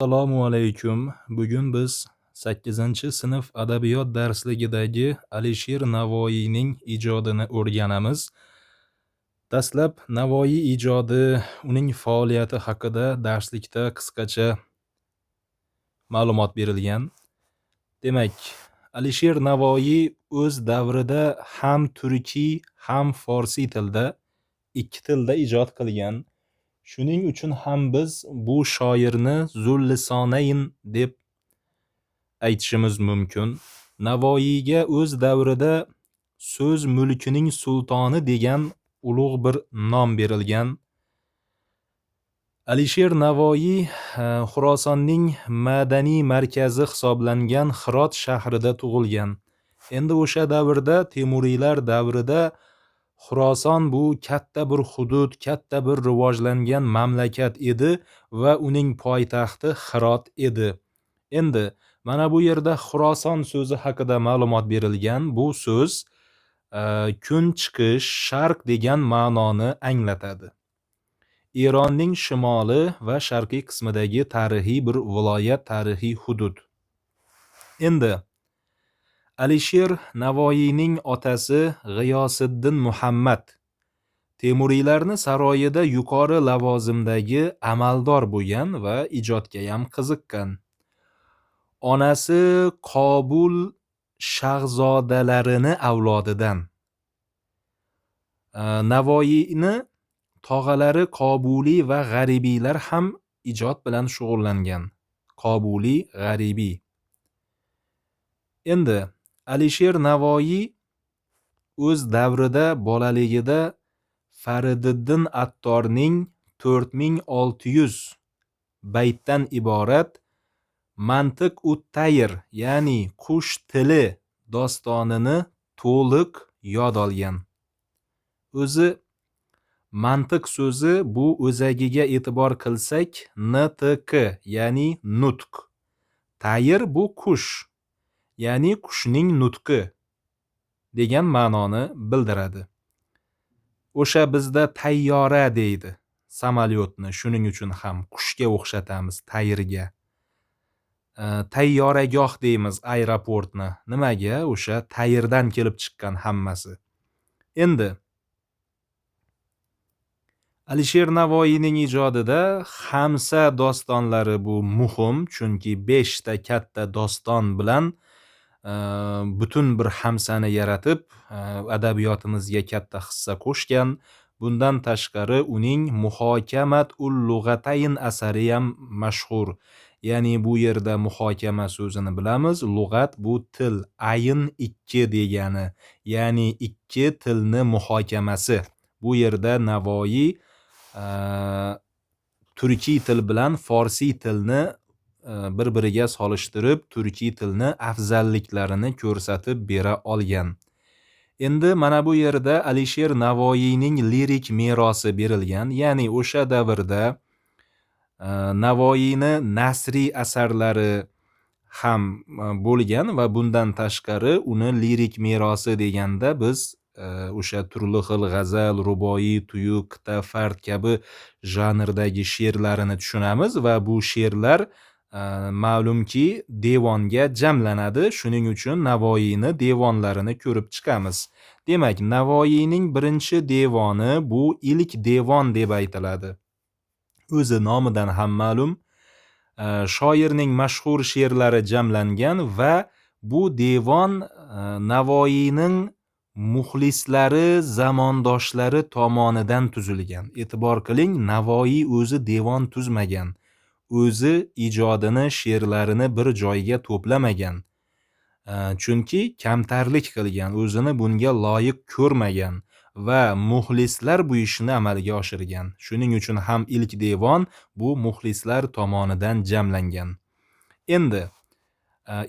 Assalomu alaykum. Bugun biz 8-sinf adabiyot darsligidagi Alisher Navoiyning ijodini o'rganamiz. Dastlab Navoiy ijodi, uning faoliyati haqida darslikda qisqacha ma'lumot berilgan. Demak, Alisher Navoiy o'z davrida ham turkiy, ham forsiy tilda, ikki tilda ijod qilgan. Shuning uchun ham biz bu shoirni Zullisonayn deb aytishimiz mumkin. Navoiyga o'z davrida so'z mulkining sultoni degan ulug' bir nom berilgan. Alisher Navoiy Xurosonning madaniy markazi hisoblangan Hirot shahrida tug'ilgan. Endi o'sha davrda, Temuriylar davrida Xuroson bu katta bir hudud, katta bir rivojlangan mamlakat edi va uning poytaxti Hirot edi. Endi mana bu yerda Xuroson so'zi haqida ma'lumot berilgan. Bu so'z kun chiqish, sharq degan ma'noni anglatadi. Eronning shimoli va sharqiy qismidagi tarixiy bir viloyat, tarixiy hudud. Endi Alisher Navoiyning otasi G'iyosiddin Muhammad Temuriylarni saroyida yuqori lavozimdagi amaldor bo'lgan va ijodgayam qiziqqan. Onasi Qobul shahzodalarini avlodidan. Navoiyni tog'alari Qobuliy va G'aribiylar ham ijod bilan shug'ullangan. Qobuliy, G'aribiy. Endi Alisher Navoiy o'z davrida, bolaligida Farididdin Attorning 4600 baytdan iborat Mantiq ut tayr, ya'ni qush tili dostonini to'liq yod olgan. O'zi mantiq so'zi bu o'zagiga e'tibor qilsak, ntq, ya'ni nutq. Tayr bu qush, ya'ni qushning nutqi degan ma'noni bildiradi. O'sha bizda tayyora deydi samolyotni, shuning uchun ham qushga o'xshatamiz, tayrga. Tayyoragoh deymiz aeroportni. Nimaga? O'sha tayrdan kelib chiqqan hammasi. Endi Alisher Navoiyning ijodida Xamsa dostonlari bu muhim, chunki 5 ta katta doston bilan butun bir xamsani yaratib, adabiyotimizga katta hissa qo'shgan. Bundan tashqari uning Muhokamat ul lug'atayn asari ham mashhur. Ya'ni bu yerda muhokama so'zini bilamiz. Lug'at bu til, ayn ikki degani, ya'ni ikki tilni muhokamasi. Bu yerda Navoiy turkiy til bilan forsiy tilni bir-biriga solishtirib, turkiy tilni afzalliklarini ko'rsatib bera olgan. Endi mana bu yerda Alisher Navoiyning lirik merosi berilgan, ya'ni o'sha davrda Navoiyni nasriy asarlari ham bo'lgan va bundan tashqari uni lirik merosi deganda biz o'sha turli xil g'azal, ruboiy, tuyuq, qit'a, fard kabi janrdagi she'rlarini tushunamiz va bu she'rlar ma'lumki devonga jamlanadi. Shuning uchun Navoiyni devonlarini ko'rib chiqamiz. Demak, Navoiyning birinchi devoni bu ilk devon deb aytiladi. O'zi nomidan ham ma'lum. Shoirning mashhur she'rlari jamlangan va bu devon Navoiyning muxlislari, zamondoshlari tomonidan tuzilgan. E'tibor qiling, Navoiy o'zi devon tuzmagan. O'zi ijodini, she'rlarini bir joyga to'plamagan. Chunki kamtarlik qilgan, o'zini bunga loyiq ko'rmagan va muxlislar bu ishni amalga oshirgan. Shuning uchun ham ilk devon bu muxlislar tomonidan jamlangan. Endi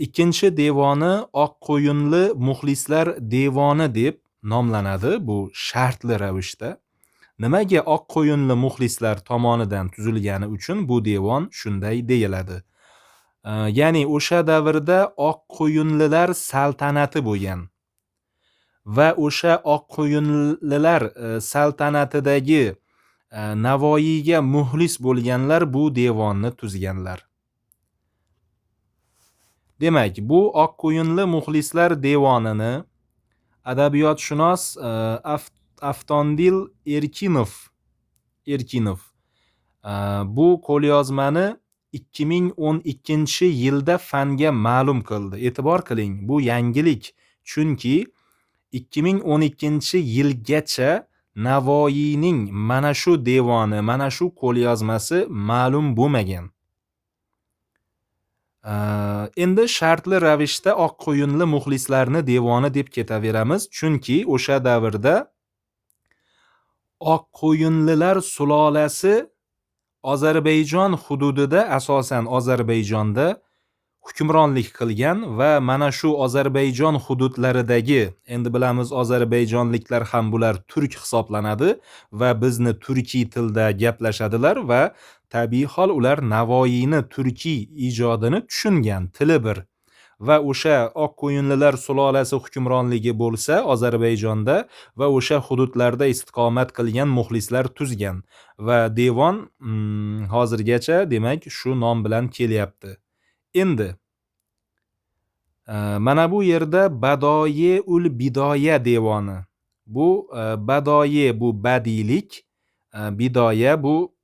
ikkinchi devoni Oqqo'yinli muxlislar devoni deb nomlanadi, bu shartli ravishda. Nimaga Oqqo'yinli muxlislar tomonidan tuzilgani uchun bu devon shunday deyiladi. Ya'ni o'sha davrda Oqqo'yinlilar saltanati bo'lgan va o'sha Oqqo'yinlilar saltanatidagi Navoiyga muxlis bo'lganlar bu devonni tuzganlar. Demak, bu Oqqo'yinli muxlislar devonini adabiyotshunos Aftondil Erkinov bu qo'lyozmani 2012-yilda fanga ma'lum qildi. E'tibor qiling, bu yangilik, chunki 2012-yilgacha Navoiyning mana shu devoni, mana shu qo'lyozmasi ma'lum bo'lmagan. Endi shartli ravishda Oqqo'yinli muxlislarni devoni deb ketaveramiz, chunki o'sha davrda Oqqo'yinlilar sulolasi Ozarbayjon hududida, asosan Ozarbayjonda hukmronlik qilgan va mana shu Ozarbayjon hududlaridagi, endi bilamiz, ozarbayjonliklar ham bular turk hisoblanadi va bizni turkiy tilda gaplashadilar va tabiiy hol ular Navoiyni turkiy ijodini tushungan, tili bir va o'sha Oqqo'yinlilar sulolasi hukmronligi bo'lsa Ozarbayjonda va o'sha hududlarda istiqomat qilgan muxlislar tuzgan va devon hozirgacha, demak, shu nom bilan kelyapti. Endi mana bu yerda Badoyi ul Bidoya devoni. Bu badoyi bu badiiylik, bidoya bu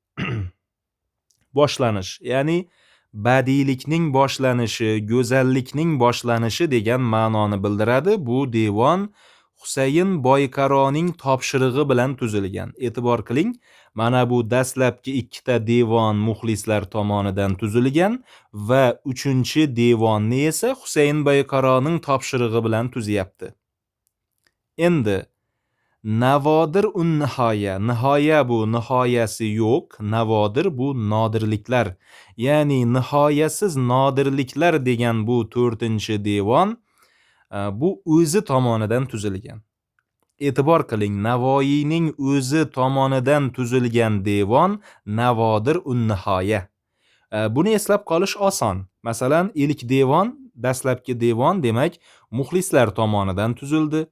boshlanish, ya'ni badiiylikning boshlanishi, go'zallikning boshlanishi degan ma'noni bildiradi. Bu devon Husayn Boyqaroning topshirig'i bilan tuzilgan. E'tibor qiling, mana bu dastlabki ikkita devon muxlislar tomonidan tuzilgan va uchinchi devonni esa Husayn Boyqaroning topshirig'i bilan tuzyapti. Endi Navodir un nihoya. Nihoya bu nihoyasi yo'q, navodir bu nodirliklar. Ya'ni nihoyasiz nodirliklar degan bu to'rtinchi devon bu o'zi tomonidan tuzilgan. E'tibor qiling, Navoiyning o'zi tomonidan tuzilgan devon Navodir un nihoya. Buni eslab qolish oson. Masalan, ilk devon, dastlabki devon, demak, muxlislar tomonidan tuzildi.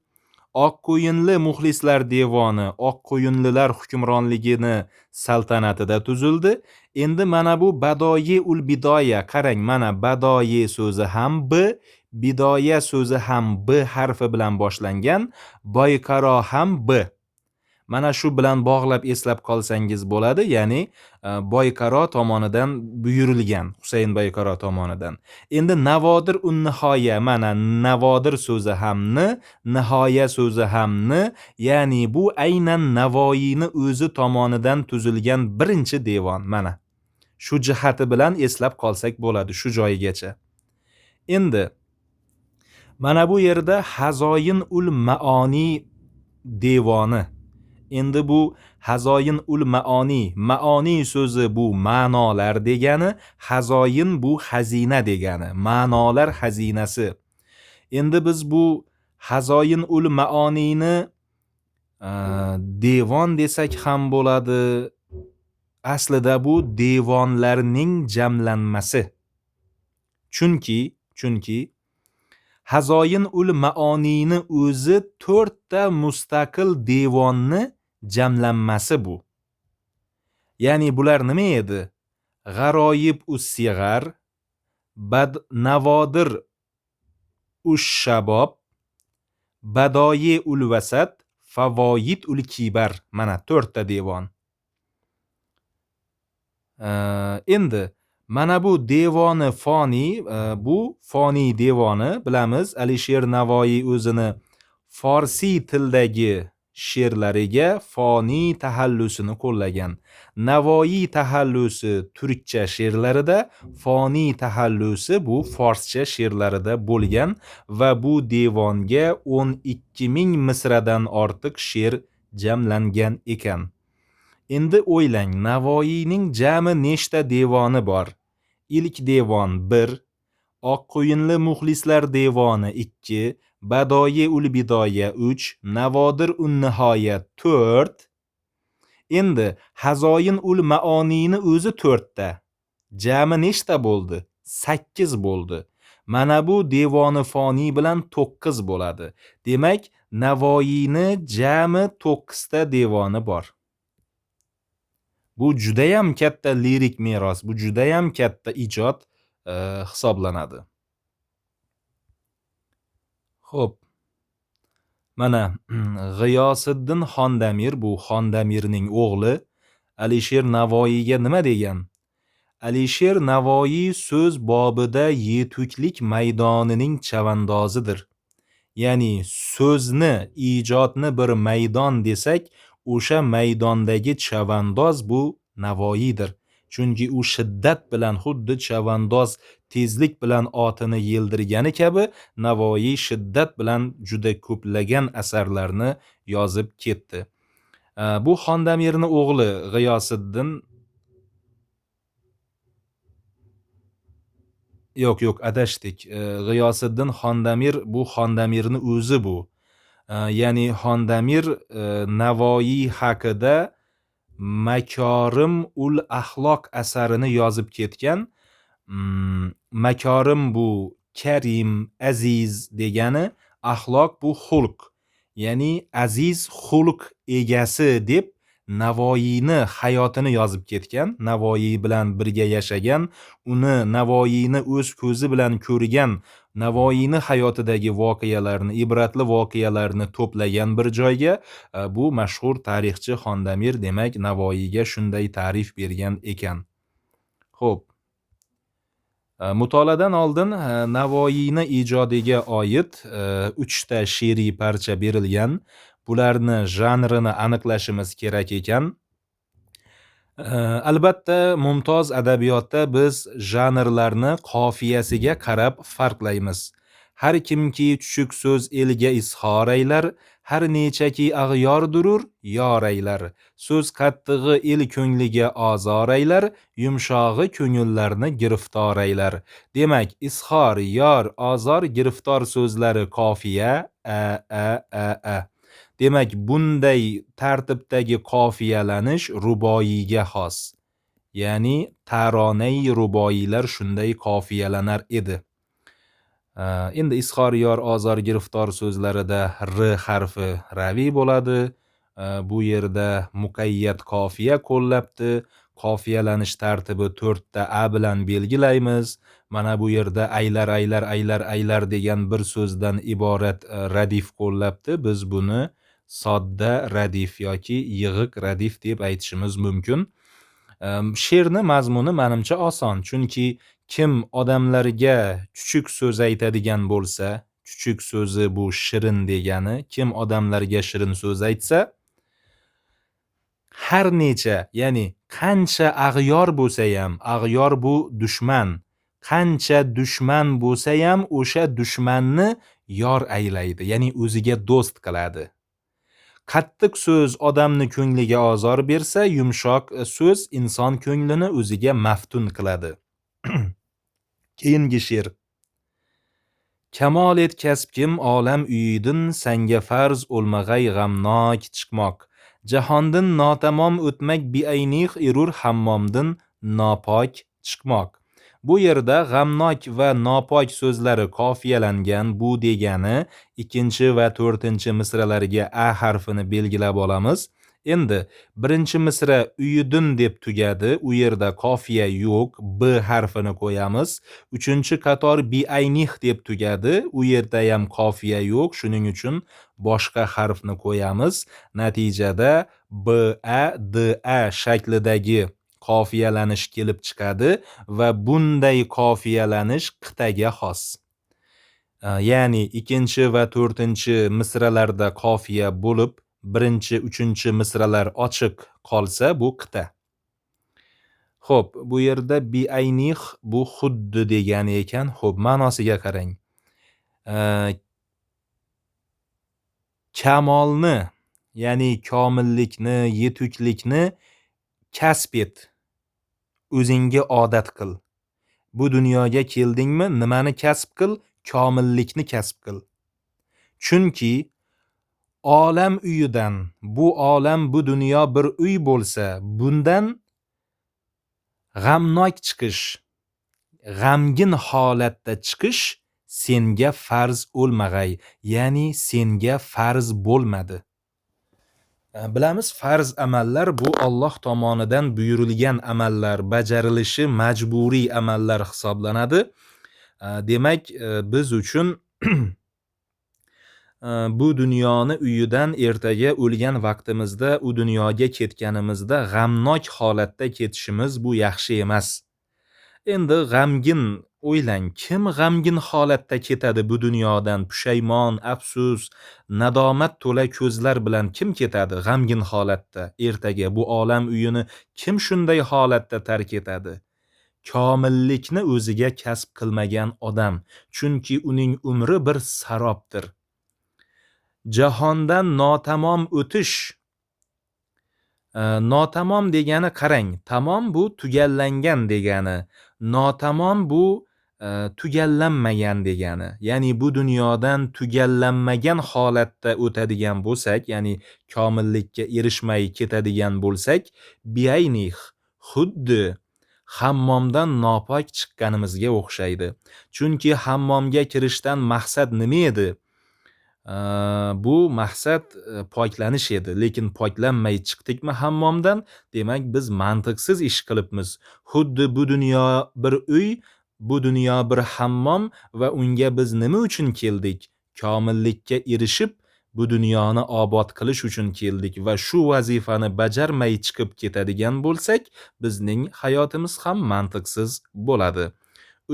Oqqo'yinli muxlislar devoni Oqqo'yinlilar hukmronligini saltanatida tuzildi. Endi mana bu Badoyi ul Bidoya, qarang, mana Badoyi so'zi ham B, Bidoya so'zi ham B harfi bilan boshlangan, Boyqaro ham B. Mana shu bilan bog'lab eslab qolsangiz bo'ladi, ya'ni Boyqaro tomonidan buyurilgan, Husayn Boyqaro tomonidan. Endi Navodir un nihoya, mana Navodir so'zi ham N, nihoya so'zi ham N, ya'ni bu aynan Navoiyni o'zi tomonidan tuzilgan birinchi devon, mana. Shu jihati bilan eslab qolsak bo'ladi shu joyigacha. Endi mana bu yerda Hazoyin ul Maoni devoni. Endi bu Hazoyin ul Maoni, maoni so'zi bu ma'nolar degani, hazoyin bu xazina degani, ma'nolar xazinasi. Endi biz bu Hazoyin ul Maonini devon desak ham bo'ladi. Aslida bu devonlarning jamlanmasi. Chunki Hazoyin ul Maonini o'zi to'rtta mustaqil devonni jamlanmasi bu. Ya'ni bular nima edi? G'aroyib us-sig'ar, Bad Navodir ush-shabob, Badoyi ul vasat, Favoid ul kibar. Mana to'rtta devon. Endi mana bu devoni foniy, bu foniy devoni, bilamiz, Alisher Navoiy o'zini forsiy tildagi she'rlariga foniy taxallusini qo'llagan. Navoiy taxallusi turkcha she'rlarida, foniy taxallusi bu forscha she'rlarida bo'lgan va bu devonga 12 ming misradan ortiq she'r jamlangan ekan. Endi o'ylang, Navoiyning jami nechta devoni bor? Ilk devon 1, Oqqo'yinli muxlislar devoni 2, Badoyi ul Bidoya 3, Navodir un Nihoya 4. Endi Hazoyin ul Maoniyni o'zi 4 ta. Jami nechta bo'ldi? 8 bo'ldi. Mana bu devoni foniy bilan 9 bo'ladi. Demak, Navoiyni jami 9 ta devoni bor. Bu judayam katta lirik meros, bu judayam katta ijod hisoblanadi. Xo'p. Mana G'iyosiddin Xondamir, bu Xondamirning o'g'li Alisher Navoiyga nima degan? Alisher Navoiy so'z bobida yetuklik maydonining chavandozidir. Ya'ni so'zni, ijodni bir maydon desak, o'sha maydondagi chavandoz bu Navoiydir. Chunki u shiddat bilan, xuddi chavandoz tezlik bilan otini yeldirgani kabi, Navoiy shiddat bilan juda ko'plagan asarlarni yozib ketdi. Bu Xondamirni o'g'li G'iyosiddin. Yo'q, yo'q, adashdik. G'iyosiddin Xondamir bu Xondamirni o'zi bu. Ya'ni Xondamir Navoiy haqida Makorim ul axloq asarini yozib ketgan. Makorim bu karim, aziz degani, axloq bu xulq. Ya'ni aziz xulq egasi deb Navoiyni hayotini yozib ketgan, Navoiy bilan birga yashagan, uni Navoiyni o'z ko'zi bilan ko'rgan, Navoiyni hayotidagi voqealarni, ibratli voqealarni to'plagan bir joyga bu mashhur tarixchi Xondamir, demak, Navoiyga shunday ta'rif bergan ekan. Xo'p. Mutolaadan oldin Navoiyni ijodiga oid 3 ta she'riy parcha berilgan. Bularni janrini aniqlashimiz kerak ekan. Albatta, mumtoz adabiyotda biz janrlarni qofiyasiga qarab farqlaymiz. Har kimki chuchuk so'z elga izhor aylar, har nechaki ag'yor durur, yor aylar. So'z qattig'i el ko'ngliga ozor aylar, yumshog'i ko'ngillarni giriftor aylar. Demak, izhor, yor, ozor, giriftor so'zlari qofiya a a a a. Demak, bunday tartibdagi qofiyalanish ruboiyga xos. Ya'ni taronai ruboiylar shunday qofiyalanar edi. Endi izhor, yor, ozor, giriftor so'zlarida r harfi raviy bo'ladi. Bu yerda muqayyat qofiya qo'llabdi. Qofiyalanish tartibi 4 ta a bilan belgilaymiz. Mana bu yerda aylar, aylar, aylar, aylar degan bir so'zdan iborat radif qo'llabdi. Biz buni sodda radif yoki yig'iq radif deb aytishimiz mumkin. She'rni mazmuni menimcha oson, chunki kim odamlarga chuchuk so'z aytadigan bo'lsa, chuchuk so'zi bu shirin degani, kim odamlarga shirin so'z aytsa, har necha, ya'ni qancha ag'yor bo'lsa ham, ag'yor bu dushman, qancha dushman bo'lsa ham o'sha dushmanni yor aylaydi, ya'ni o'ziga do'st qiladi. Qattiq so'z odamni ko'ngliga ozor bersa, yumshoq so'z inson ko'nglini o'ziga maftun qiladi. Keyingi she'r. Kamol et kasbkim olam uyidin, sanga farz o'lmag'ay g'amnok chiqmoq. Jahondin notamom o'tmak biaynih erur hammomdin nopok chiqmoq. Bu yerda g'amnok va nopok so'zlari qofiyalangan. Bu degani 2 va 4 misralarga a harfini belgilab olamiz. Endi birinchi misra uyidin deb tugadi. U yerda qofiya yo'q, b harfini qo'yamiz. 3-qator biaynih deb tugadi. U yerda ham qofiya yo'q, shuning uchun boshqa harfni qo'yamiz. Natijada b a d a shaklidagi qofiyalanish kelib chiqadi va bunday qofiyalanish qit'aga xos. Ya'ni 2 va 4 misralarda qofiya bo'lib, 1, 3 misralar ochiq qolsa, bu qit'a. Xo'p, bu yerda biaynih bu xuddi degani ekan. Xo'p, ma'nosiga qarang. Kamolni, ya'ni komillikni, yetuklikni kasb et. O'zingga odat qil. Bu dunyoga keldingmi, nimani kasb qil? Komillikni kasb qil. Chunki olam uyidan, bu olam, bu dunyo bir uy bo'lsa, bundan g'amnok chiqish, g'amgin holatda chiqish senga farz o'lmag'ay, ya'ni senga farz bo'lmadi. Bilamiz, farz amallar bu Alloh tomonidan buyurilgan amallar, bajarilishi majburiy amallar hisoblanadi. Demak, biz uchun Bu dunyoni uyidan ertaga o'lgan vaqtimizda u dunyoga ketganimizda g'amnok holatda ketishimiz bu yaxshi emas. Endi g'amgin o'ylang, kim g'amgin holatda ketadi bu dunyodan? Pushaymon, afsus, nadomat to'la ko'zlar bilan kim ketadi g'amgin holatda? Ertaga bu olam uyini kim shunday holatda tark etadi? Komillikni o'ziga kasb qilmagan odam, chunki uning umri bir sarobdir. Jahondan notamom o'tish. Notamom degani qarang, tamom bu tugallangan degani, notamom bu tugallanmagan degani. Ya'ni bu dunyodan tugallanmagan holatda o'tadigan bo'lsak, ya'ni komillikka erishmay ketadigan bo'lsak, biaynih xuddi hammomdan nopok chiqqanimizga o'xshaydi. Chunki hammomga kirishdan maqsad nima edi? Bu maqsad poklanish edi, lekin poklanmay chiqdikmi hammomdan, demak biz mantiqsiz ish qilibmiz. Xuddi bu dunyo bir uy, bu dunyo bir hammom va unga biz nima uchun keldik? Komillikka erishib, bu dunyoni obod qilish uchun keldik va shu vazifani bajarmay chiqib ketadigan bo'lsak, bizning hayotimiz ham mantiqsiz bo'ladi.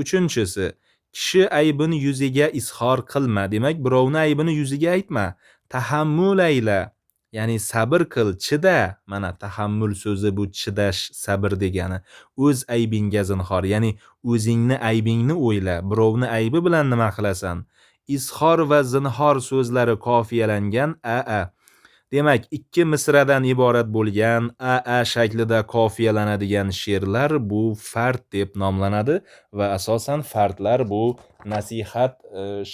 Uchinchisi, kishi aybini yuziga izhor qilma. Demak, birovni aybini yuziga aytma. Tahammul ayla, ya'ni sabr qil, chida. Mana tahammul so'zi bu chidash, sabr degani. O'z aybingga zinhor, ya'ni o'zingni aybingni o'yla, birovni aybi bilan nima qilasan? Izhor va zinhor so'zlari qofiyalangan a. Demak, ikki misradan iborat bo'lgan a shaklida qofiyalanadigan she'rlar bu fard deb nomlanadi va asosan fardlar bu nasihat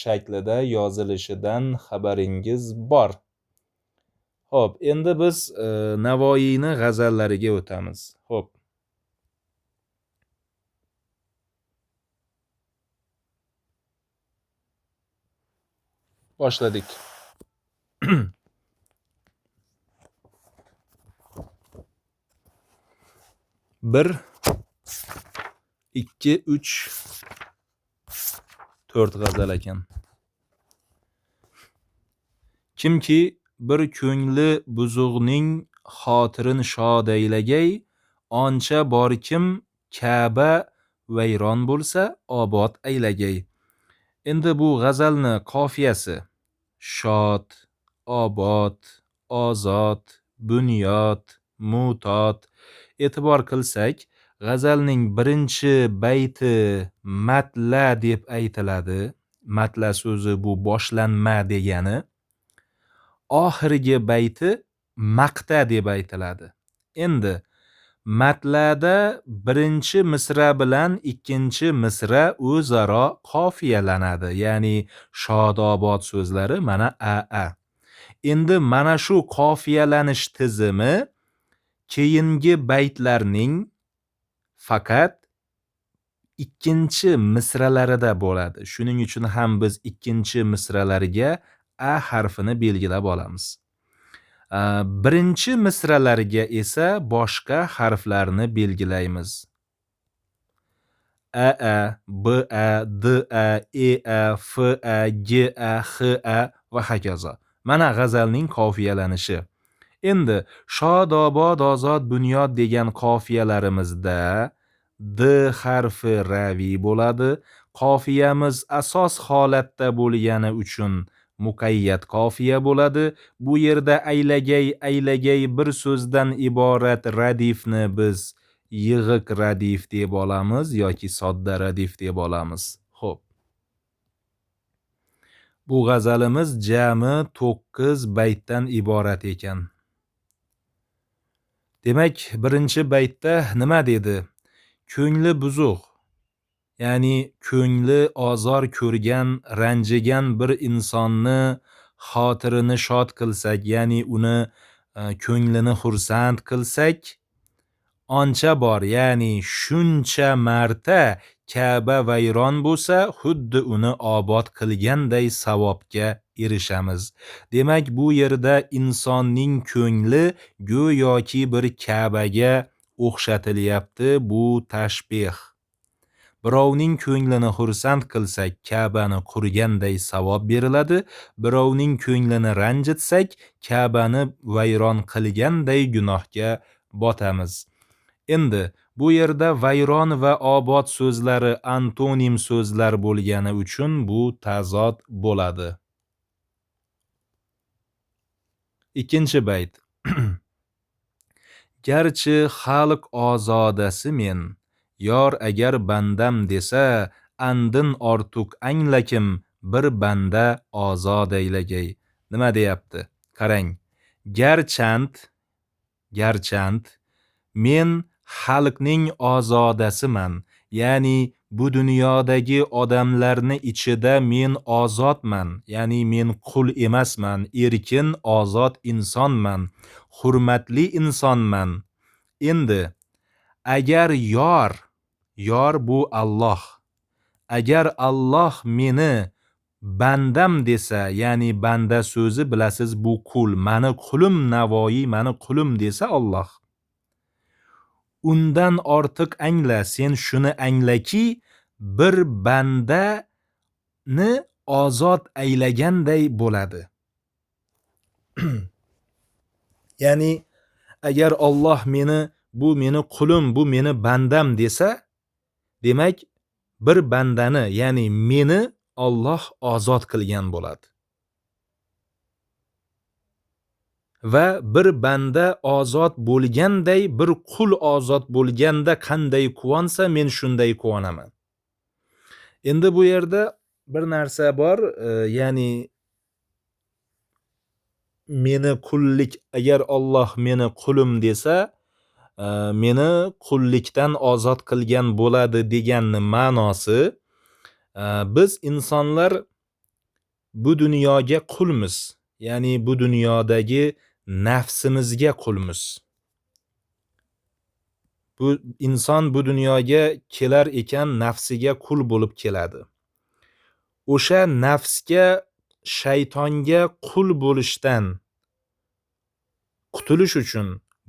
shaklida yozilishidan xabaringiz bor. Xo'p, endi biz Navoiyni g'azallariga o'tamiz. Xo'p. Boshladik. Bir, ikki, uch, to'rt g'azal ekan. Kimki bir ko'ngli buzuqning xotirin shod aylagay, oncha borkim Ka'ba vayron bo'lsa obod aylagay. Endi bu g'azalni qofiyasi shod, obod, ozod, bunyod, mu'tod. E'tibor qilsak, g'azalning birinchi bayti matla deb aytiladi. Matla so'zi bu boshlanma degani. Oxirgi bayti maqta deb aytiladi. Endi matlada birinchi misra bilan ikkinchi misra o'zaro qofiyalanadi. Ya'ni shodobod so'zlari mana a. Endi mana shu qofiyalanish tizimi keyingi baytlarning faqat ikkinchi misralarida bo'ladi. Shuning uchun ham biz ikkinchi misralarga a harfini belgilab olamiz. Birinchi misralarga esa boshqa harflarni belgilaymiz. A a, b a, d a, e a, f a, g a, h a va hokazo. Mana g'azalning qofiyalanishi. Endi shodobod, ozod, bunyod degan qofiyalarimizda d harfi raviy bo'ladi. Qofiyamiz asos holatda bo'lgani uchun muqayyat qofiya bo'ladi. Bu yerda aylagay, aylagay bir so'zdan iborat radifni biz yig'iq radif deb olamiz yoki sodda radif deb olamiz. Xo'p. Bu g'azalimiz jami 9 baytdan iborat ekan. Demak, birinchi baytda nima dedi? Ko'ngli buzuq, ya'ni ko'ngli ozor ko'rgan, ranjigan bir insonni xotirini shod qilsak, ya'ni uni ko'nglini xursand qilsak, oncha bor, ya'ni shuncha marta Ka'ba vayron bo'lsa, xuddi uni obod qilganday savobga erishamiz. Demak, bu yerda insonning ko'ngli go'yoki bir Ka'baga o'xshatilyapti, bu tashbih. Birovning ko'nglini xursand qilsak, Ka'bani qurganday savob beriladi. Birovning ko'nglini ranjitsak, Ka'bani vayron qilganday gunohga botamiz. Endi bu yerda vayron va obod so'zlari antonim so'zlar bo'lgani uchun bu tazod bo'ladi. Ikkinchi bayt. Garchi xalq ozodasi men, yor agar bandam desa, andin ortuq anglakim bir banda ozod aylagay. Nima deyapti? Qarang. Garchand men xalqning ozodasiman, ya'ni bu dunyodagi odamlarni ichida men ozodman, ya'ni men qul emasman, erkin ozod insonman, hurmatli insonman. Endi agar yor bu Alloh, agar Alloh meni bandam desa, ya'ni banda so'zi bilasiz bu qul, mani qulim Navoiy, mani qulim desa Alloh, undan ortiq angla, sen shuni anglaki bir bandani ozod aylaganday bo'ladi. Ya'ni agar Alloh meni bu meni qulim, bu meni bandam desa, demak bir bandani, ya'ni meni Alloh ozod qilgan bo'ladi. Va bir banda ozod bo'lganday, bir qul ozod bo'lganda qanday quvonsa, men shunday quvonaman. Endi bu yerda bir narsa bor, ya'ni meni qullik, agar Alloh meni qulim desa, meni qullikdan ozod qilgan bo'ladi deganni ma'nosi, biz insonlar bu dunyoga qulmiz, ya'ni bu dunyodagi nafsimizga qulmiz. Bu inson bu dunyoga kelar ekan nafsiga qul bo'lib keladi. O'sha nafsga, shaytonga qul bo'lishdan qutulish uchun,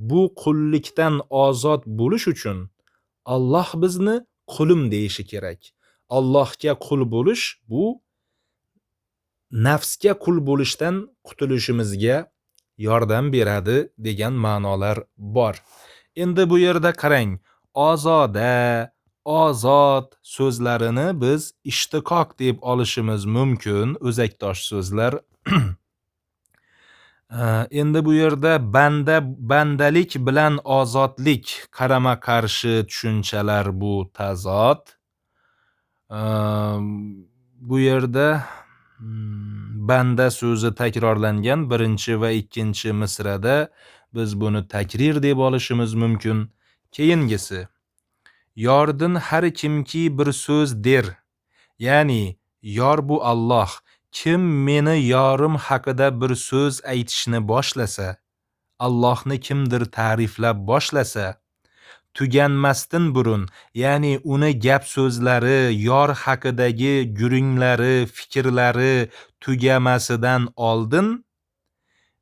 bu qullikdan ozod bo'lish uchun Alloh bizni qulim deyishi kerak. Allohga qul bo'lish bu nafsga qul bo'lishdan qutulishimizga yordam beradi degan ma'nolar bor. Endi bu yerda qarang, ozoda, ozod so'zlarini biz ishtiqoq deb olishimiz mumkin, o'zakdosh so'zlar. Endi bu yerda banda, bandalik bilan ozodlik qarama-qarshi tushunchalar, bu tazod. Bu yerda banda so'zi takrorlangan birinchi va ikkinchi misrada, biz buni takrir deb olishimiz mumkin. Keyingisi, yordin har kimki bir so'z der, ya'ni yor bu Alloh, kim meni yorim haqida bir so'z aytishni boshlasa, Allohni kimdir ta'riflab boshlasa, tuganmasdan burun, ya'ni uni gap so'zlari, yor haqidagi gurunglari, fikrlari tugamasidan oldin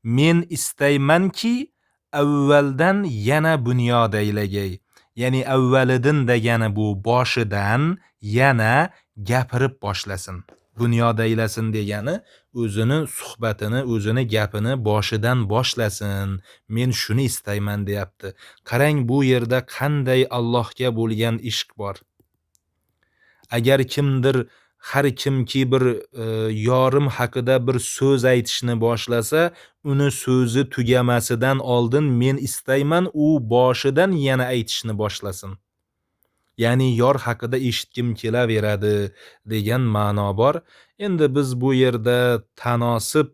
men istaymanki avvaldan yana bunyod aylagay. Ya'ni avvalidin degani bu boshidan yana gapirib boshlasin. Bunyod aylasin degani o'zini suhbatini, o'zini gapini boshidan boshlasin. Men shuni istayman deyapti. Qarang, bu yerda qanday Allohga bo'lgan ishq bor. Agar kimdir, har kimki bir yorim haqida bir so'z aytishni boshlasa, uni so'zi tugamasidan oldin men istayman u boshidan yana aytishni boshlasin. Ya'ni yor haqida eshitgim kelaveradi degan ma'no bor. Endi biz bu yerda tanosib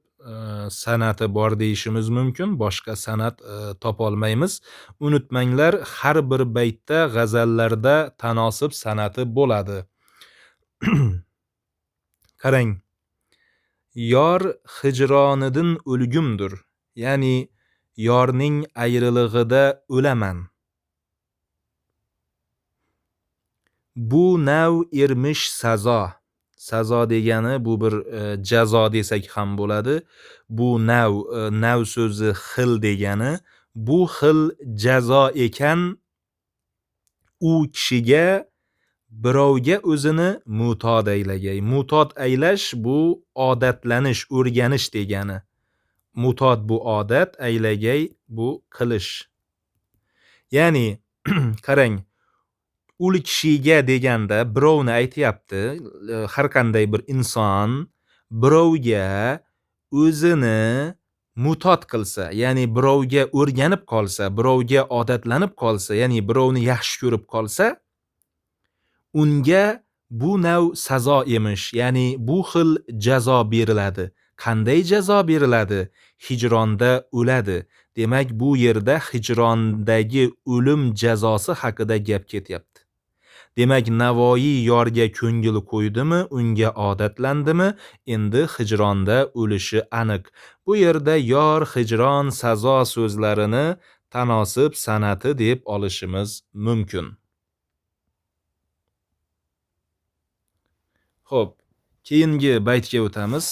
san'ati bor deyishimiz mumkin, boshqa san'at topolmaymiz. Unutmanglar, har bir baytda, g'azallarda tanosib san'ati bo'ladi. Qarang, yor hijronidan o'lgumdir, ya'ni yorning ayrilig'ida o'laman. Bu nav ermish sazo. Sazo degani bu bir jazo desak ham bo'ladi. Bu nav, nav so'zi xil degani. Bu xil jazo ekan u kishiga Birovga o'zini mu'tod aylagay. Mu'tod aylash bu odatlanish, o'rganish degani. Mu'tod bu odat, aylagay bu qilish. Ya'ni qarang, ul kishiga deganda birovni aytyapti, har qanday bir inson birovga o'zini mu'tod qilsa, ya'ni birovga o'rganib qolsa, birovga odatlanib qolsa, ya'ni birovni yaxshi ko'rib qolsa, unga bu nav sazo emish, ya'ni bu xil jazo beriladi. Qanday jazo beriladi? Hijronda o'ladi. Demak, bu yerda hijrondagi o'lim jazosi haqida gap ketyapti. Demak, Navoiy yorga ko'ngil qo'ydimi, unga odatlandimi, endi hijronda o'lishi aniq. Bu yerda yor, hijron, sazo so'zlarini tanosib san'ati deb olishimiz mumkin. Xo'p, keyingi baytga o'tamiz.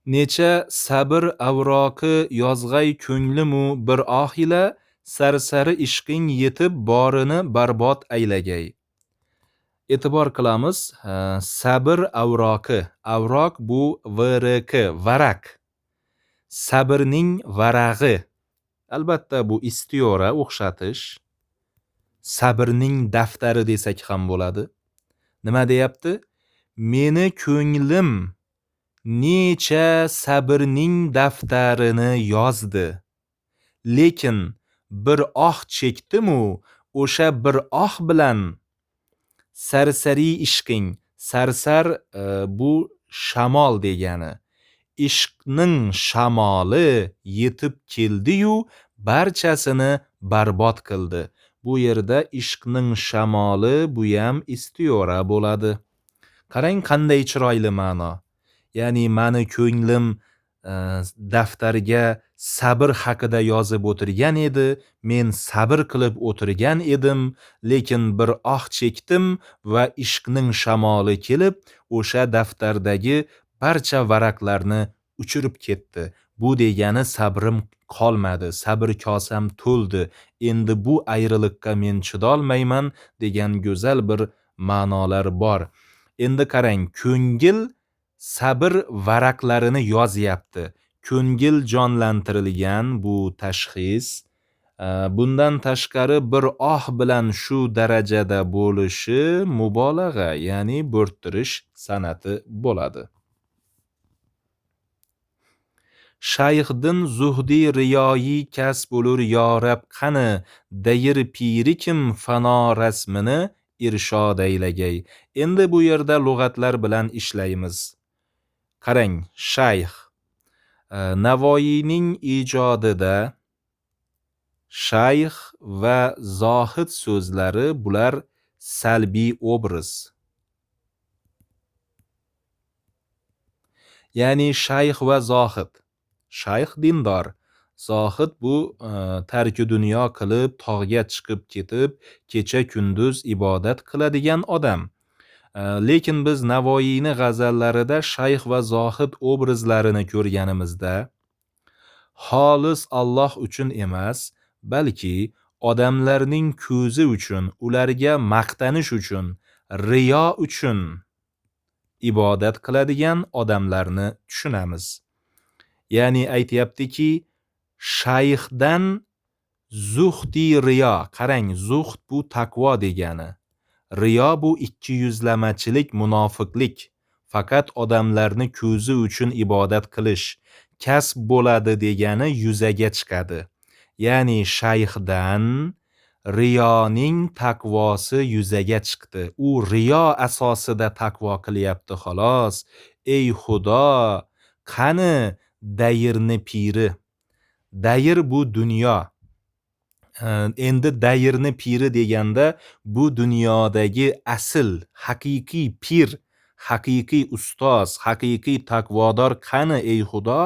Necha sabr avroqi yozg'ay ko'nglimu bir oh ila, sarsari ishqing yetib borini barbod aylagay. E'tibor qilamiz, sabr avroqi. Avroq bu vrk, varaq. Sabrning varag'i. Albatta bu istiyora, o'xshatish. Sabrning daftari desak ham bo'ladi. Nima deyapti? Meni ko'nglim necha sabrning daftarini yozdi. Lekin bir oh chekdim-u, o'sha bir oh bilan sarsariy ishqing, sarsar bu shamol degani. Ishqning shamoli yetib keldi-yu, barchasini barbod qildi. Bu yerda ishqning shamoli bu ham istiyora bo'ladi. Qarang qanday chiroyli ma'no. Ya'ni mani ko'nglim daftarga sabr haqida yozib o'tirgan edi, men sabr qilib o'tirgan edim, lekin bir oh chekdim va ishqning shamoli kelib, o'sha daftardagi barcha varaqlarni uchirib ketdi. Bu degani sabrim qolmadi, sabr kosam to'ldi. Endi bu ayriliqqa men chidolmayman degan go'zal bir ma'nolar bor. Endi qarang, ko'ngil sabr varaqlarini yozyapti. Ko'ngil jonlantirilgan bu tashxis. Bundan tashqari bir oh bilan shu darajada bo'lishi mubolag'a, ya'ni bo'rttirish san'ati bo'ladi. Shayxdin zuhdi riyoyi kasb bo'lur yo Rab qani, dayir piri kim fano rasmini irshod aylagay. Endi bu yerda lug'atlar bilan ishlaymiz. Qarang, shayx. Navoiyning ijodida shayx va zohid so'zlari bular salbiy obraz. Ya'ni shayx va zohid. Shayx dindor, zohid bu tarki dunyo qilib, tog'ga chiqib ketib, kecha kunduz ibodat qiladigan odam. Lekin biz Navoiyni g'azallarida shayx va zohid obrazlarini ko'rganimizda xolis Alloh uchun emas, balki odamlarning ko'zi uchun, ularga maqtanish uchun, riyo uchun ibodat qiladigan odamlarni tushunamiz. Ya'ni aytyaptiki, shayxdan zuhdi riyo, qarang, zuhd bu taqvo degani. Riyo bu ikki yuzlamachilik, munofiqlik. Faqat odamlarni ko'zi uchun ibodat qilish, kasb bo'ladi degani yuzaga chiqadi. Ya'ni shayxdan riyoning taqvosi yuzaga chiqdi. U riyo asosida taqvo qilyapti xolos. Ey Xudo, qani dayrni piri? Dayr bu dunyo. Endi dayrni piri deganda bu dunyodagi asl, haqiqiy pir, haqiqiy ustoz, haqiqiy taqvodor qani ey Xudo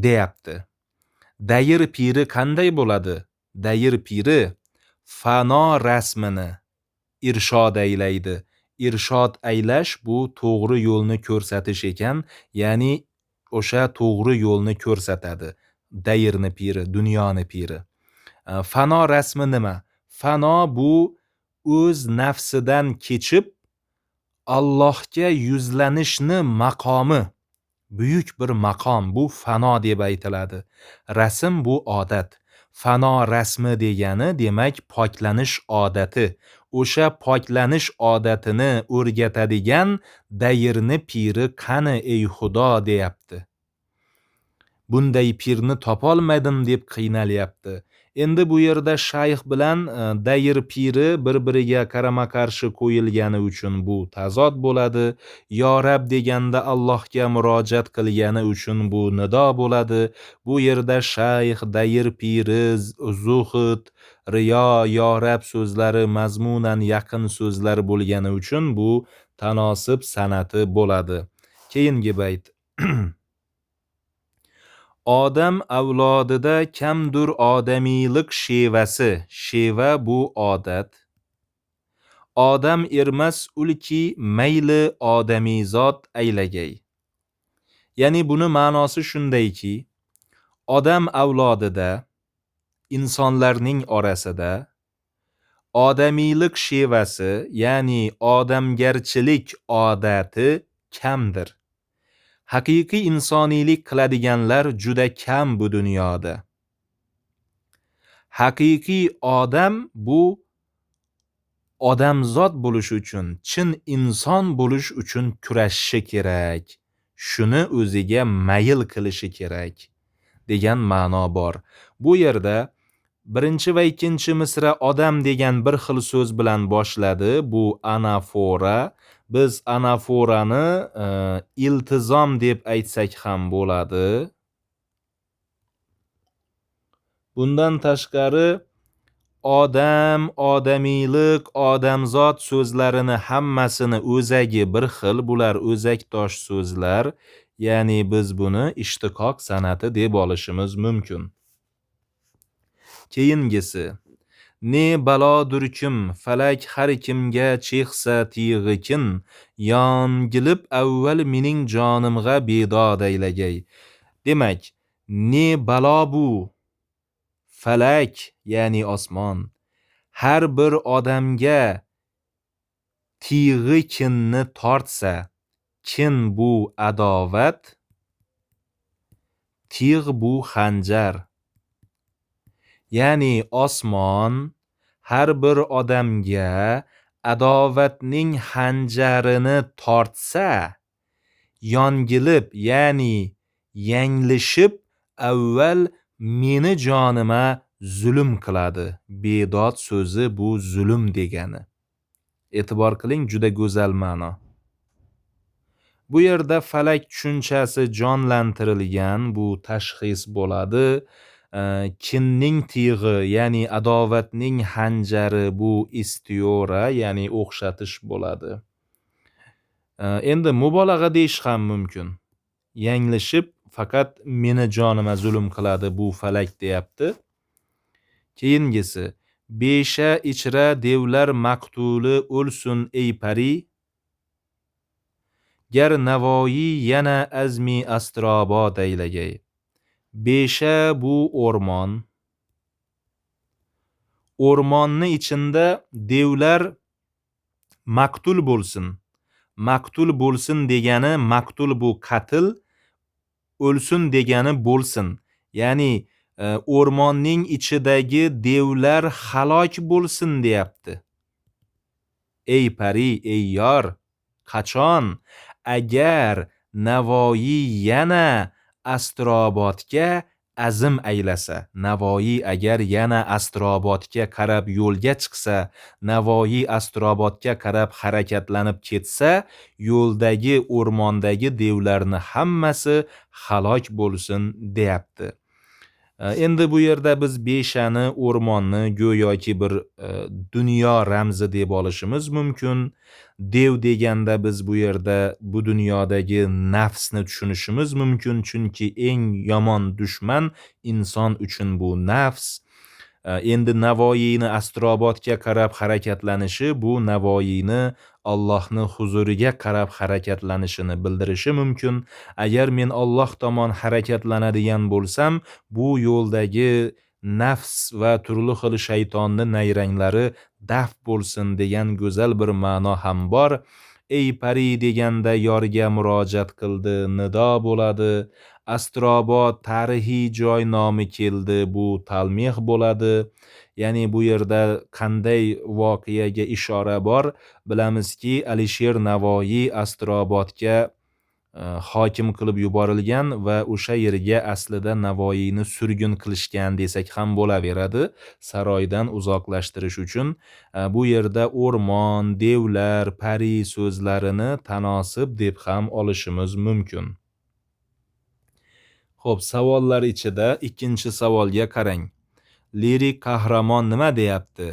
deyapti. Dayr piri qanday bo'ladi? Dayr piri fano rasmini irshod aylaydi. Irshod aylash bu to'g'ri yo'lni ko'rsatish ekan, ya'ni o'sha to'g'ri yo'lni ko'rsatadi. Dayrni piri, dunyoni piri. Fano rasmi nima? Fano bu o'z nafsidan kechib Allohga yuzlanishni maqomi. Buyuk bir maqom, bu fano deb aytiladi. Rasm bu odat. Fano rasmi degani demak poklanish odati. O'sha poklanish odatini o'rgatadigan dayrni piri qani ey Xudo deyapti. Bunday pirni topolmadim deb qiynalyapti. Endi bu yerda shayx bilan dayr piri bir-biriga qarama-qarshi qo'yilgani uchun bu tazod bo'ladi. Yo Rab deganda Allohga murojaat qilgani uchun bu nido bo'ladi. Bu yerda shayx, dayr piri, zuhud, riyo, yo Rab so'zlari mazmunan yaqin so'zlar bo'lgani uchun bu tanosib san'ati bo'ladi. Keyingi bayt. Odam avlodida kamdur odamiylik shevasi. Sheva bu odat. Odam ermas ulki mayli odamizod aylagay. Ya'ni buni ma'nosi shundayki, odam avlodida, insonlarning orasida odamiylik shevasi, ya'ni odamgarchilik odati kamdir. Haqiqiy insoniylik qiladiganlar juda kam bu dunyoda. Haqiqiy odam bu odamzod bo'lish uchun, chin inson bo'lish uchun kurashishi kerak. Shuni o'ziga mayl qilishi kerak degan ma'no bor. Bu yerda birinchi va ikkinchi misra odam degan bir xil so'z bilan boshladi. Bu anafora. Biz anaforani iltizom deb aytsak ham bo'ladi. Bundan tashqari odam, odamiylik, odamzod so'zlarini hammasini o'zagi bir xil, bular o'zakdosh so'zlar, ya'ni biz buni ishtiqoq san'ati deb olishimiz mumkin. Keyingisi ne balodurkim falak har kimga chexsa tig'ikin, yongilib avval mening jonimg'a bedod aylagay. Demak, ne balo bu falak, ya'ni osmon, har bir odamga tig'i kinni tortsa, kin bu adovat, tig' bu xanjar. Ya'ni osmon har bir odamga adovatning xanjarini tortsa, yongilib, ya'ni yanglishib avval meni jonima zulm qiladi. Bedod so'zi bu zulm degani. E'tibor qiling, juda go'zal ma'no. Bu yerda falak tushunchasi jonlantirilgan, bu tashxis bo'ladi. Kinning tig'i, ya'ni adovatning xanjari bu istiyora, ya'ni o'xshatish bo'ladi. Endi mubolag'a deyish ham mumkin. Yanglishib faqat meni jonima zulm qiladi bu falak deyapti. Keyingisi besha ichra devlar maqtuli o'lsun ey pari, gar Navoiy yana azmi astrobod aylagay. Besha bu o'rmon. O'rmonni ichinda devlar maqtul bo'lsin. Maqtul bo'lsin degani, maqtul bu qatl, o'lsin degani bo'lsin. Ya'ni o'rmonning ichidagi devlar halok bo'lsin deyapti. Ey pari, ey yor, qachon agar Navoiy yana Astrobodga azm aylasa, Navoiy agar yana Astrobodga qarab yo'lga chiqsa, Navoiy Astrobodga qarab harakatlanib ketsa, yo'ldagi o'rmondagi devlarni hammasi halok bo'lsin deyapti. Endi bu yerda biz beshani, o'rmonni go'yoki bir dunyo ramzi deb olishimiz mumkin. Dev deganda biz bu yerda bu dunyodagi nafsni tushunishimiz mumkin, chunki eng yomon dushman inson uchun bu nafs. Endi Navoiyni Astrobodga qarab harakatlanishi bu Navoiyni Allohni huzuriga qarab harakatlanishini bildirishi mumkin. Agar men Alloh tomon harakatlanadigan bo'lsam, bu yo'ldagi nafs va turli xil shaytonni nayranglari daf bo'lsin degan go'zal bir ma'no ham bor. Ey pari deganda yorga murojaat qildi, nido bo'ladi. Astrobod tarixiy joy nomi keldi, bu talmeh bo'ladi. Ya'ni bu yerda qanday voqeaga ishora bor? Bilamizki, Alisher Navoiy Astrobodga hokim qilib yuborilgan va o'sha yerga aslida Navoiyni surgun qilishgan desak ham bo'laveradi, saroydan uzoqlashtirish uchun. Bu yerda o'rmon, devlar, pari so'zlarini tanosib deb ham olishimiz mumkin. Xo'p, savollar ichida ikkinchi savolga qarang. Lirik qahramon nima deyapti?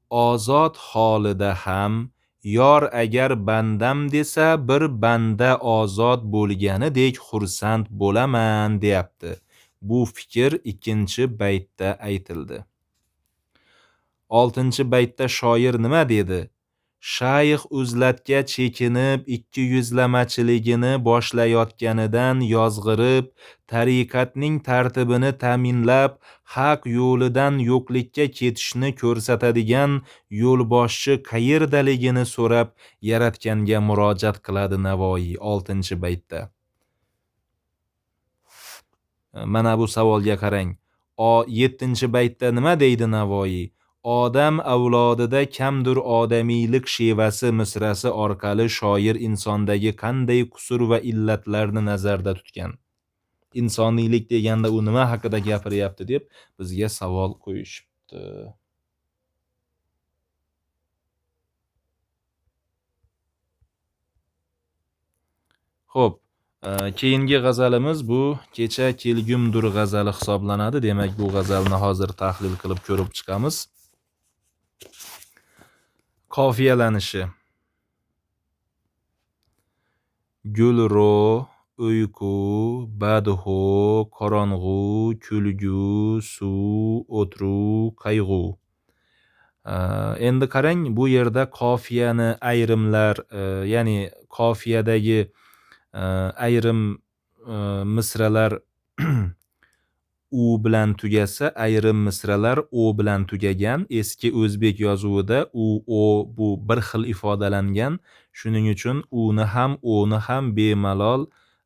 Ozod holida ham yor agar bandam desa, bir banda ozod bo'lganidek xursand bo'laman deyapti. Bu fikr ikkinchi baytda aytildi. Oltinchi baytda shoir nima dedi? Shayx uzlatga chekinib, ikki yuzlamachiligini boshlayotganidan yozg'irib, tariqatning tartibini ta'minlab, haq yo'lidan yo'qlikka ketishni ko'rsatadigan yo'lboshchi qayerdaligini so'rab yaratganga murojaat qiladi Navoiy 6-baytda. Mana bu savolga qarang. 7-baytda nima deydi Navoiy? Odam avlodida kamdir odamiylik shevasi misrasi orqali shoir insondagi qanday qusur va illatlarni nazarda tutgan? Insoniylik deganda u nima haqida gapiryapti deb bizga savol qo'yishibdi. Xo'p, keyingi g'azalimiz bu Kecha kelgumdur g'azali hisoblanadi. Demak, bu g'azalni hozir tahlil qilib ko'rib chiqamiz. Qofiyalanishi: Gulro, uyqu, badxo, qorong'u, kulgu, suv, o'tiruv, qayg'u. Endi qarang, bu yerda qofiyani ayrimlar, ya'ni qofiyadagi ayrim misralar u bilan tugasa, ayrim misralar o bilan tugagan. Eski o'zbek yozuvida u, o bu bir xil ifodalangan. Shuning uchun uni ham, o'ni ham bemalol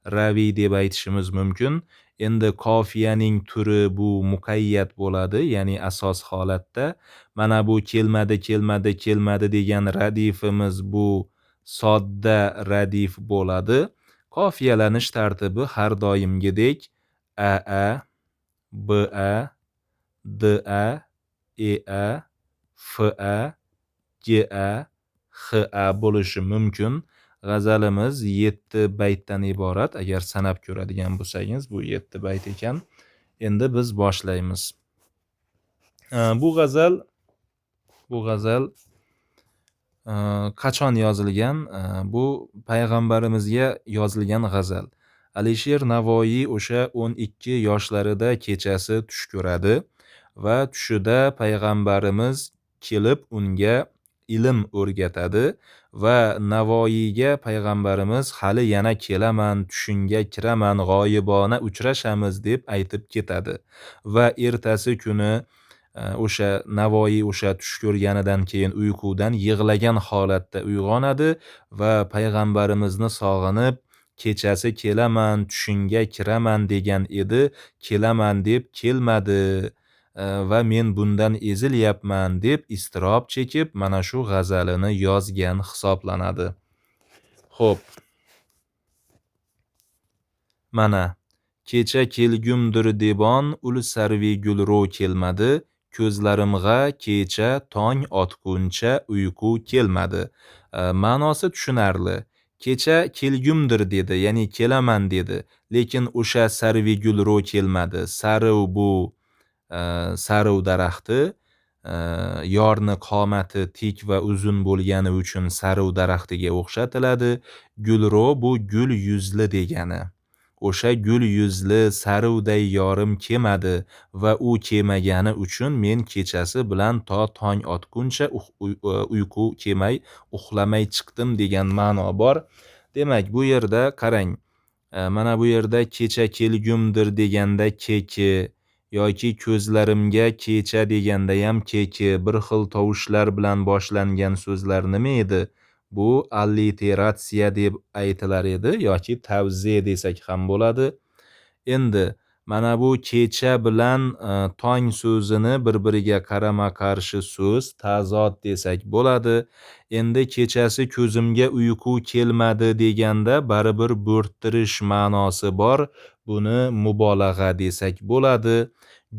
raviy deb aytishimiz mumkin. Endi qofiyaning turi bu muqayyat bo'ladi, ya'ni asos holatda. Mana bu kelmadi, kelmadi, kelmadi degan radifimiz bu sodda radif bo'ladi. Qofiyalanish tartibi har doimgidek a a, b a, d a, e a, f a, g a, x a bo'lishi mumkin. G'azalimiz 7 baytdan iborat. Agar sanab ko'radigan bo'lsangiz, bu 7 bayt ekan. Endi biz boshlaymiz. Bu g'azal qachon yozilgan? Bu payg'ambarimizga yozilgan g'azal. Alisher Navoiy o'sha 12 yoshlarida kechasi tush ko'radi va tushida payg'ambarimiz kelib unga ilm o'rgatadi va Navoiyga payg'ambarimiz hali yana kelaman, tushingga kiraman, g'oyibona uchrashamiz deb aytib ketadi. Va ertasi kuni o'sha Navoiy o'sha tush ko'rganidan keyin uyqudan yig'lagan holatda uyg'onadi va payg'ambarimizni sog'inib, kechasi kelaman, tushingga kiraman degan edi, kelaman deb kelmadi va men bundan ezilyapman deb iztirob chekib mana shu g'azalini yozgan hisoblanadi. Xo'p. Mana kecha kelgumdir debon ul sarvi gulro kelmadi, ko'zlarimg'a kecha tong otguncha uyqu kelmadi. Ma'nosi tushunarli. Kecha kelgumdir dedi, ya'ni kelaman dedi, lekin o'sha sarvi gulro kelmadi. Sarv bu sarv daraxti, yorni qomati tik va uzun bo'lgani uchun sarv daraxtiga o'xshatiladi. Gulro bu gul yuzli degani. O'sha gul yuzli saruvday yorim kelmadi va u kelmagani uchun men kechasi bilan to tong otguncha uyqu kelmay uxlamay chiqdim degan ma'no bor. Demak, bu yerda qarang, mana bu yerda kecha kelgumdir deganda keki yoki ko'zlarimga kecha deganda ham keki bir xil tovushlar bilan boshlangan so'zlar nima edi? Bu alliteratsiya deb aytilar edi yoki tavze desak ham bo'ladi. Endi mana bu kecha bilan tong so'zini bir-biriga qarama-qarshi so'z, tazod desak bo'ladi. Endi kechasi ko'zimga uyqu kelmadi deganda baribir bo'rttirish ma'nosi bor. Buni mubolag'a desak bo'ladi.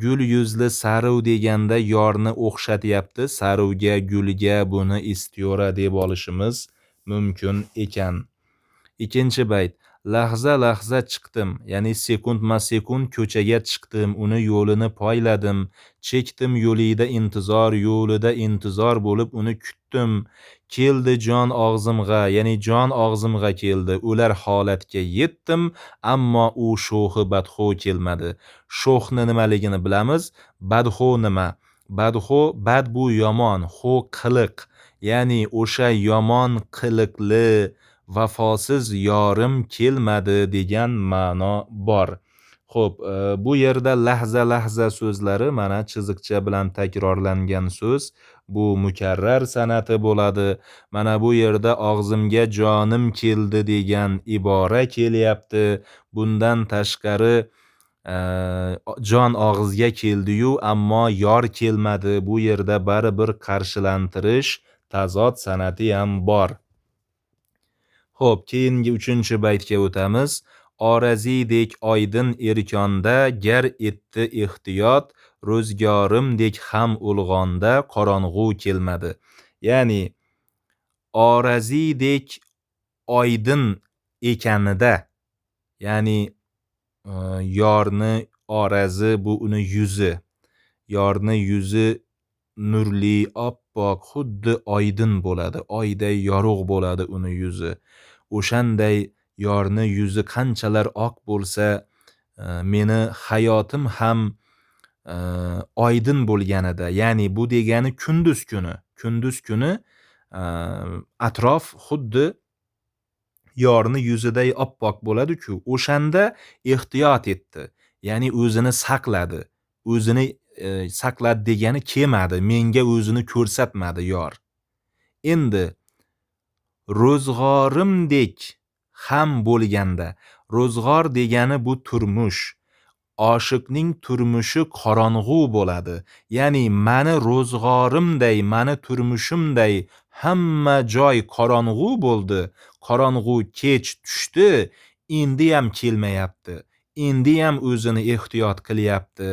Gul yuzli saruv deganda yorni o'xshatyapti. Saruvga, gulga buni istiyora deb olishimiz mumkin ekan. Ikkinchi bayt. Lahza lahza chiqdim, ya'ni sekundma-sekund ko'chaga chiqdim, uni yo'lini poyladim, chekdim yo'lida intizor, yo'lida intizor bo'lib uni kutdim. Keldi jon og'zimg'a, ya'ni jon og'zimg'a keldi, o'lar holatga yetdim, ammo u sho'xi badxo kelmadi. Sho'xni nimaligini bilamiz, badxo nima? Badxo, bad bu yomon, xo qiliq, ya'ni o'sha yomon qiliqli vafosiz yorim kelmadi degan ma'no bor. Xo'p, bu yerda lahza lahza so'zlari mana chiziqcha bilan takrorlangan so'z, bu mukarrar san'ati bo'ladi. Mana bu yerda og'zimga jonim keldi degan ibora kelyapti. Bundan tashqari jon og'izga keldi-yu, ammo yor kelmadi. Bu yerda baribir qarshilantirish, tazod san'ati ham bor. Xo'p, keyingi uchinchi baytga o'tamiz. Oraziydek oydin erkonda gar etdi ehtiyot, ro'zgorimdek ham o'lg'onda qorong'u kelmadi. Ya'ni oraziydek oydin ekanida, ya'ni yorni orazi bu uni yuzi. Yorni yuzi nurli, oppoq, xuddi oydin bo'ladi, oyday yorug' bo'ladi uni yuzi. O'shanday yorni yuzi qanchalar oq bo'lsa, meni hayotim ham oydin bo'lganida, ya'ni bu degani kunduz kuni, kunduz kuni atrof xuddi yorni yuziday oppoq bo'ladi-ku, o'shanda ehtiyot etdi, ya'ni o'zini saqladi, o'zini saqladi degani kelmadi, menga o'zini ko'rsatmadi yor. Endi ro'zg'orimdek ham bo'lganda, ro'zg'or degani bu turmush, oshiqning turmushi qorong'u bo'ladi. Ya'ni mani ro'zg'orimday, mani turmushimday hamma joy qorong'u bo'ldi, qorong'u kech tushdi, endi ham kelmayapti, endi ham o'zini ehtiyot qilyapti,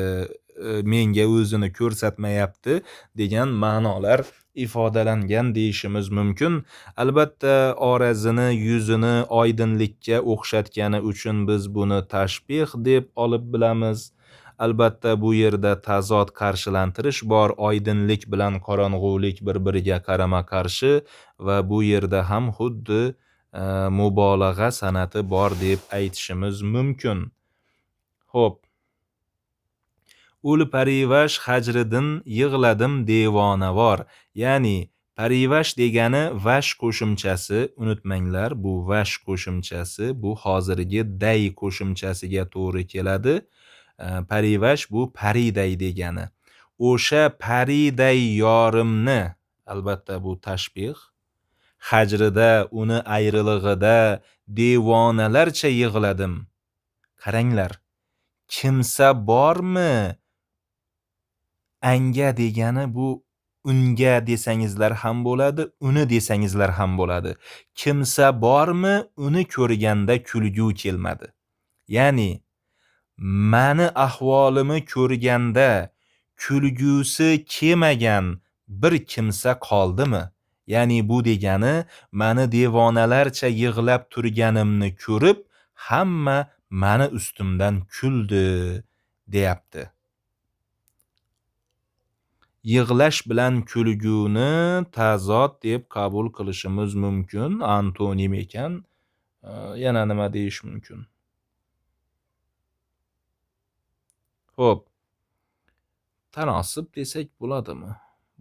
menga o'zini ko'rsatmayapti degan ma'nolar ifodalangan deyishimiz mumkin. Albatta orazini, yuzini oydinlikka o'xshatgani uchun biz buni tashbih deb olib bilamiz. Albatta bu yerda tazod, qarshilantirish bor, oydinlik bilan qorong'ulik bir-biriga qarama-qarshi va bu yerda ham xuddi mubolag'a san'ati bor deb aytishimiz mumkin. Xo'p. Ul parivash hajridin yig'ladim devonavor. Ya'ni parivash degani vash qo'shimchasi, unutmanglar, bu vash qo'shimchasi, bu hozirgi day qo'shimchasiga to'g'ri keladi. Parivash bu pariday degani. O'sha pariday yorimni, albatta bu tashbih, hajrida, uni ayrilig'ida devonalarcha yig'ladim. Qaranglar, kimsa bormi? Anga degani bu unga desangizlar ham bo'ladi, uni desangizlar ham bo'ladi. Kimsa bormi, uni ko'rganda kulgu kelmadi. Ya'ni mani ahvolimni ko'rganda kulgusi kelmagan bir kimsa qoldimi? Ya'ni bu degani mani devonalarcha yig'lab turganimni ko'rib hamma mani ustimdan kuldi deyapti. Yig'lash bilan kulguni tazod deb qabul qilishimiz mumkin, antonim ekan. Yana nima deyish mumkin? Xo'p. Tanosib desak bo'ladimi?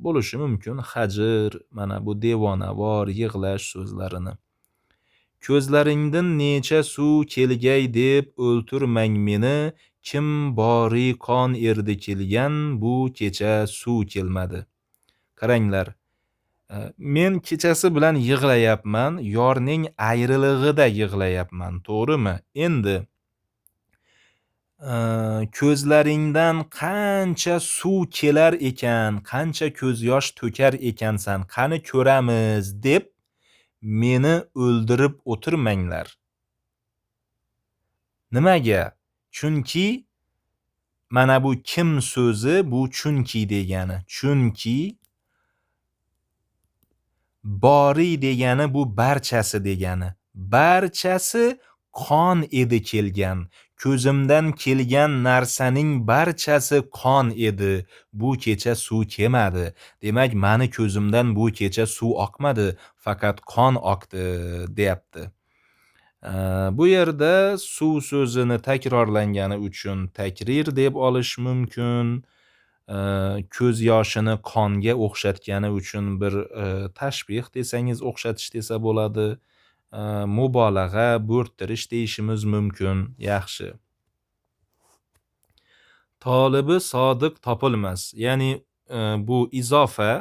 Bo'lishi mumkin. Hajr, mana bu devonavor, yig'lash so'zlarini. Ko'zlaringdan necha suv kelgay deb o'ltirmang meni, kim bori qon erdi kelgan, bu kecha suv kelmadi. Qaranglar, men kechasi bilan yig'layapman, yorning ayrilig'ida yig'layapman, to'g'rimi? Endi ko'zlaringdan qancha suv kelar ekan, qancha ko'z yosh to'kar ekansan, qani ko'ramiz deb meni o'ldirib o'tirmanglar. Nimaga? Chunki mana bu kim so'zi bu chunki degani. Chunki bori degani bu barchasi degani. Barchasi qon edi kelgan. Ko'zimdan kelgan narsaning barchasi qon edi. Bu kecha suv kelmadi. Demak, mani ko'zimdan bu kecha suv oqmadi, faqat qon oqdi, deyapti. Bu yerda suv so'zini takrorlangani uchun takrir deb olish mumkin. Ko'z yoshini qonga o'xshatgani uchun bir tashbih desangiz, o'xshatish desa bo'ladi. Mubolag'a, bo'rttirish deyishimiz mumkin. Yaxshi. Tolibi sodiq topilmas. Ya'ni bu izofa,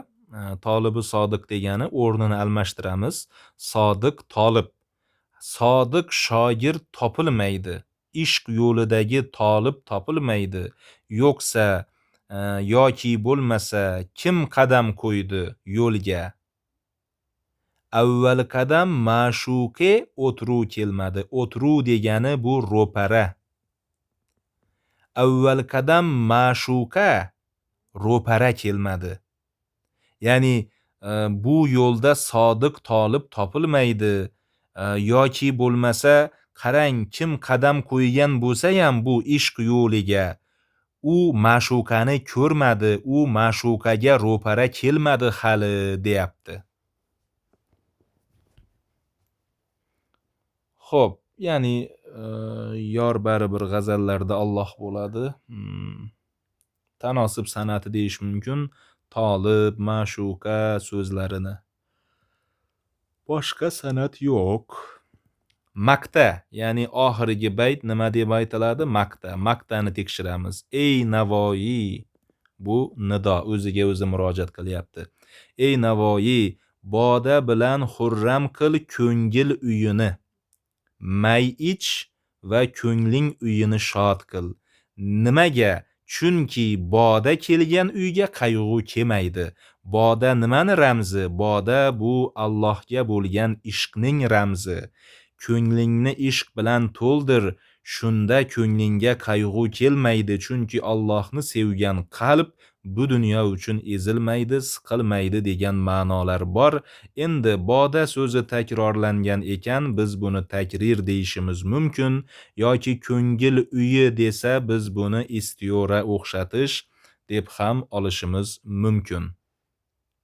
tolibi sodiq degani o'rnini almashtiramiz. Sodiq tolib. Sodiq shogird topilmaydi. Ishq yo'lidagi tolib topilmaydi. Yo'qsa yoki bo'lmasa kim qadam qo'ydi yo'lga? Avval qadam ma'shuqe o'tru kelmadi. O'tru degani bu ro'para. Avval qadam ma'shuqa ro'para kelmadi. Ya'ni bu yo'lda sodiq tolib topilmaydi. Yoki bo'lmasa qarang, kim qadam qo'ygan bo'lsa ham bu ishq yo'liga, u ma'shuqani ko'rmadi, u ma'shuqaga ro'para kelmadi hali, deyapti. Xo'p, ya'ni yor baribir g'azallarda Alloh bo'ladi. Tanosib san'ati deyish mumkin. Tolib, ma'shuqa so'zlarini. Boshqa san'at yo'q. Maqta, ya'ni oxirgi bayt nima deb aytiladi? Maqta. Maqtani tekshiramiz. Ey Navoiy, bu nido, o'ziga o'zi murojaat qilyapti. Ey Navoiy, boda bilan xurram qil ko'ngil uyini. May ich va ko'ngling uyini shod qil. Nimaga? Chunki boda kelgan uyga qayg'u kelmaydi. Boda nimani ramzi? Boda bu Allohga bo'lgan ishqning ramzi. Ko'nglingni ishq bilan to'ldir, shunda ko'nglingga qayg'u kelmaydi, chunki Allohni sevgan qalb bu dunyo uchun ezilmaydi, siqilmaydi degan ma'nolar bor. Endi boda so'zi takrorlangan ekan, biz buni takrir deyishimiz mumkin yoki ko'ngil uyi desa biz buni istiyora o'xshatish deb ham olishimiz mumkin.